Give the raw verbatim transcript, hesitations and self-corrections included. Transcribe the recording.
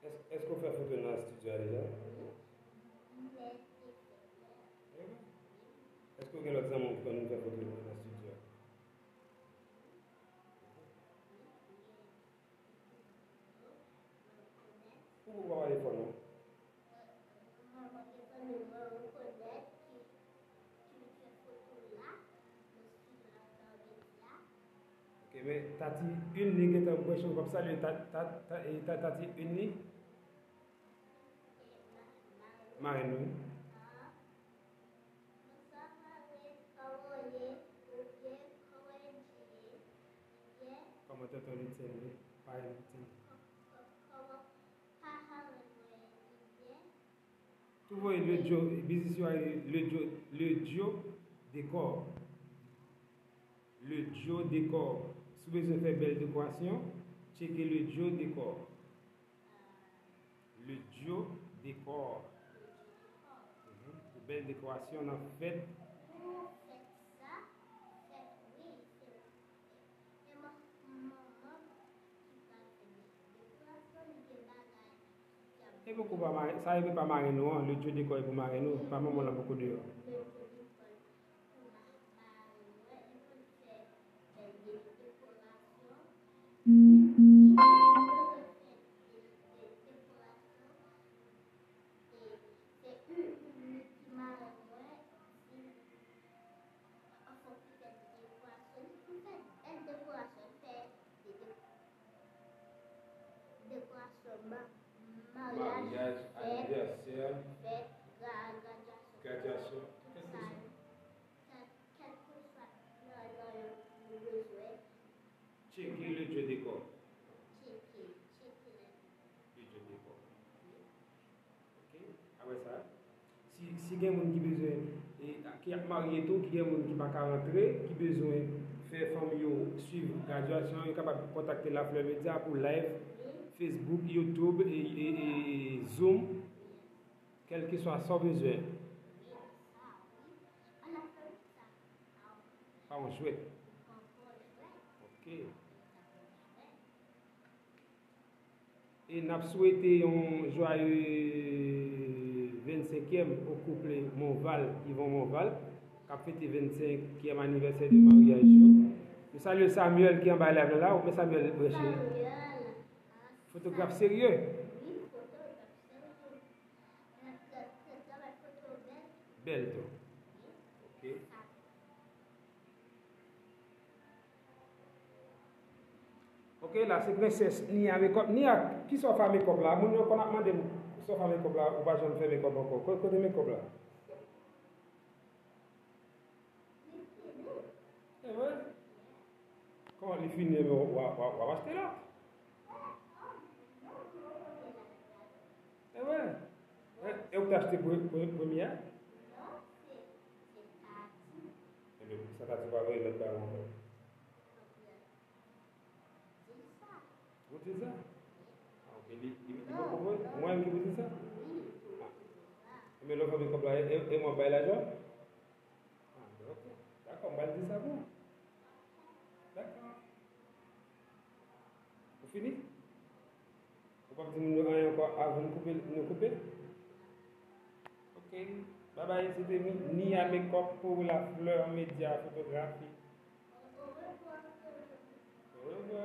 Èske w fè foto nan estidyo a deja? Wi. Èske w gen lòt zanmi w ki konn vin fè foto nan estidyo a? Ou poko pale fò non. Ok, men Tati Une li gentan branche, ou p ap salye Ta- Ta- Ta- e, Ta- Tati Une li? Marenn wi. Bonswa, Marenn. Kòman w ye? Ou byen? Kòman Angie ye? Li byen? Kòman tonton Lutsen ye? Parenn Lutsen. Kò- kò- Kòman parenn mwen? Li byen? Tou voye Ledjo, biznis yo a rele Ledjo, Ledjo Dekò. Ledjo Dekò. Si w bezwen fè bèl dekorasyon, tcheke Ledjo Dekò. Ledjo Dekò. Mhm. Pou bèl dekorasyon nan fèt. Pou fèt sa, fèt, wi, se, se man- manman ki pral fè de- dekorasyon, li gen bagay ki ap. E poko pa mare, sa e pa marenn ou an, Ledjo Dekò e pou marenn ou, pa manman w lan poko deyò. Ledjo Dekò pou ma- marenn mwen, li konn fè bèl de- dekorasyon. Li konn fè de- de- dekorasyon. E se uni- uniki marenn mwen, di anfòm pou fè dekorasyon, li pou fè bèl dekorasyon, fè de- de- dekorasyon ma- maryaj, maryaj, fèt, anivèsè, fèt, gra- gradyasyon, gradyasyon, tout sa yo. Kèlkeswa nan, nan yo nou bezwen. Tcheke Ledjo Dekò. Tcheke, tcheke Ledjo. Ledjo Dekò. Ok. Apre sa, si, si gen moun ki bezwen, e, ki ap marye tou, ki gen moun ki pa ka rantre, ki bezwen fè fanmi yo swiv gradyasyon, yo kapab kontakte Lafleur Media pou live, Facebook, YouTube, e, e, e, e Zoom. Kèlkeswa sa w bezwen. Pa yon jwèt. Ok. E n ap swete yon joyeux vennsenkyèm o koup Monval, Yvon Monval, k ap fete vennsenkyèm anivèsè de maryaj yo. Nou salye Samuel ki anba live la la. Ou men Samuel branche. Fotograf serye. Bèl tou. Ok. Ok, la se Princess Nia Makeup. Nia, kisa w fè makeup la? Moun yo konn ap mande m, kisa w fè makeup la, ou pa janm fè makeup ankò. Ko- Kote makeup la? E vre? Kòman li fini, men w, w, w, w ap achte lòt? E vre? E, e ou te achte pre- pre- premye a? Ebyen, sa Tati pa voye lòt ba ou ankò? Ou di sa? Ah, ok, li, li, li poko voye? Mwen menm ki pou di sa? Ah. Ebyen, lè w fè makeup la, e, e, e mwen bay lajan? Ah, ben, ok. Dakò, m pral di sa pou ou. Dakò. Ou fini? Ou p ap di moun yo anyen ankò avan n koupe, nou koupe? Ok. Babay, se te Ni- Nia Makeup pou Lafleur Media Fotografi. Orevwa.